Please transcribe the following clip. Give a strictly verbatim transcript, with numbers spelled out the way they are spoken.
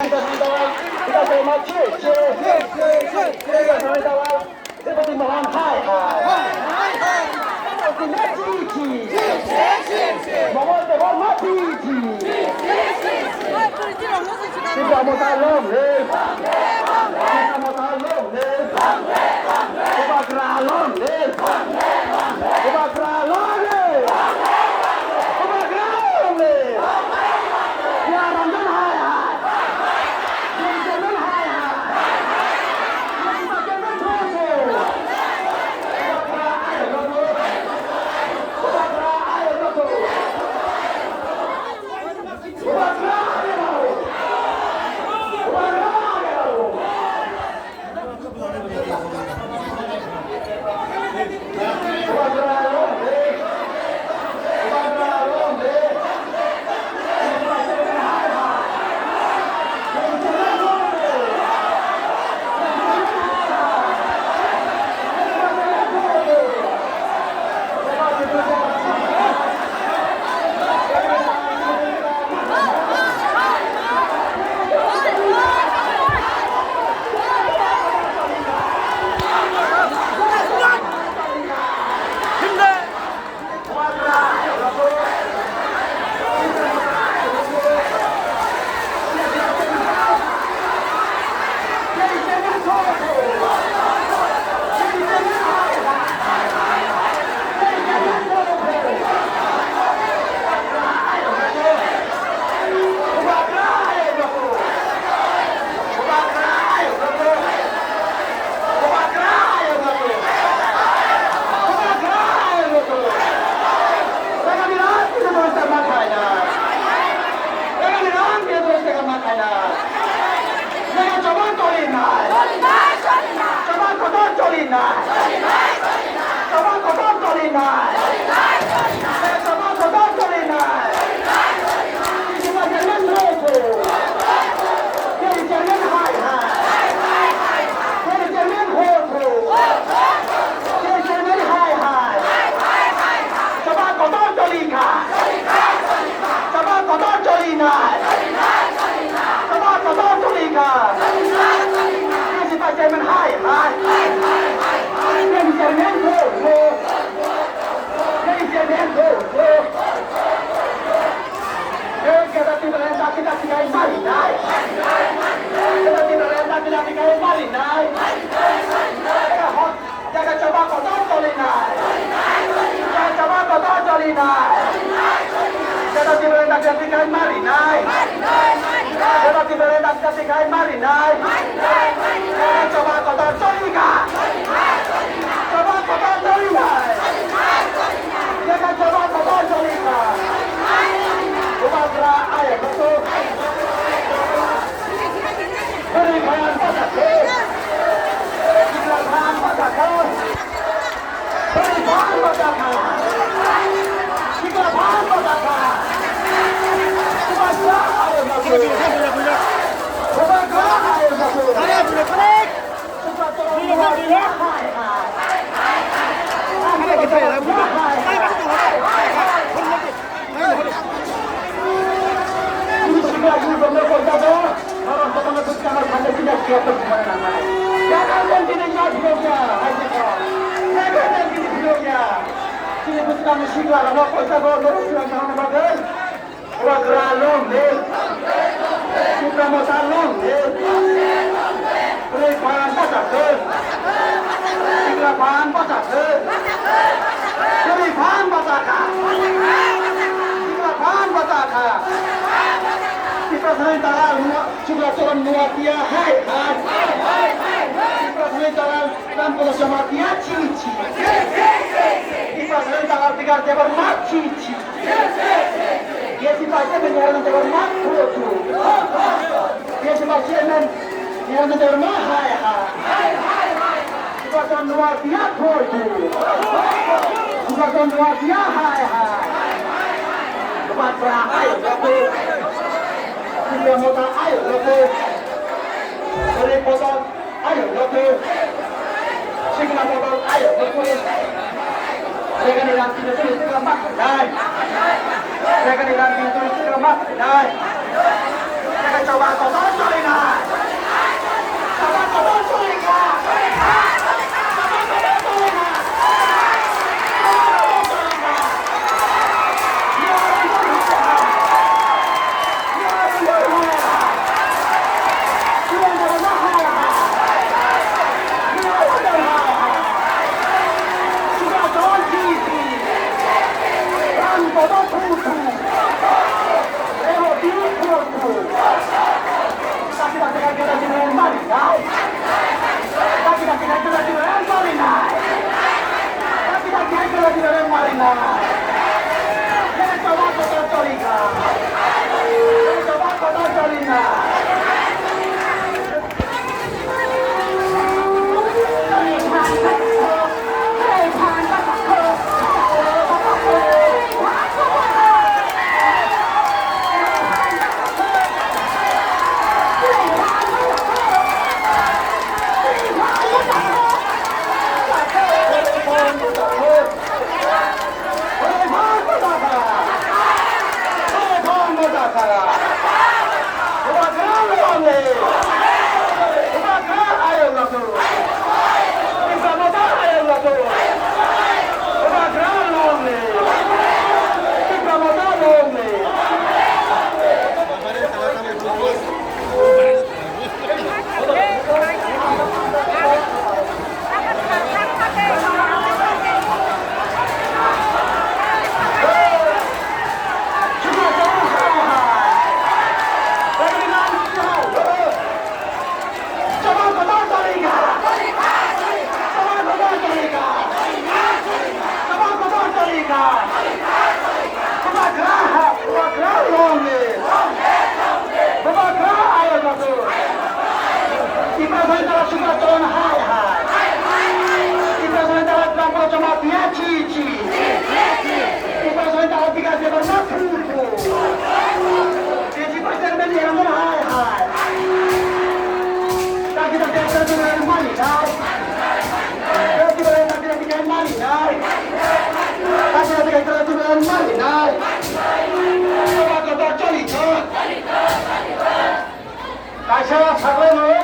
Debati Mohan hai hai. Debati Mohan hai hai. Mohan Debbarma hai hai. Tipra Motha long live. Tipra Motha long live. Bubagra long live. Bubagra long live. Bubagra long live. Biya Ranjan hai hai. Biya Ranjan hai hai. Biya Ranjan hai hai. Chaba kotor choli kha. Chaba kotor choli nai. Chaba kotor choli kha. Principal chairman hai hai. Principal chairman go go. Principal chairman go go. Jeta Tipraland daki daki kai mari nai. Jeta Tipraland daki daki kai mari nai. Jaga chaba kotor choli nai. Jaga chaba kotor choli nai. Jeta Tipraland daki daki kai mari nai. Jeta Tipraland daki daki kai mari nai. Jaga chaba kotor choli kha. Chaba kotor choli nai. Jaga chaba kotor choli kha. Bubagra ayang kotor. Bwrwi phan bwsakhe. Sikla phan bwsakha. Bwrwi phan bwsakha. Sikla phan bwsakha. Bubagra ayang kotor. Bubagra ayang kotor. Bubagra long live. Tipra Motha long live. Bwrwi phan bwsakhe. Sikla phan bwsakhe. Bwrwi phan bwsakha. Sikla phan bwsakha. Tiprasani dalal Chukla Charan Noatia hai hai. Tiprasani dalal Ramkolo Jamatia chi chi. Tiprasani dalal Bikas Debbarma chi chi. Yesi paite bini orang tebar mak kulo tu. Yesi paite men orang tebar ma hai hai. Bubagra Noatia kulo tu. Bubagra Noatia hai hai. Bubagra ayo tu. Tipra Motha ayo tu. Bwrwi kotor. Ayok lotu. Sikla kotor ayok lotu. Regani rang tini tini sikla mak nai. Regani rang tini tini sikla mak nai. Rega choba kotor choli Kaisa saklai no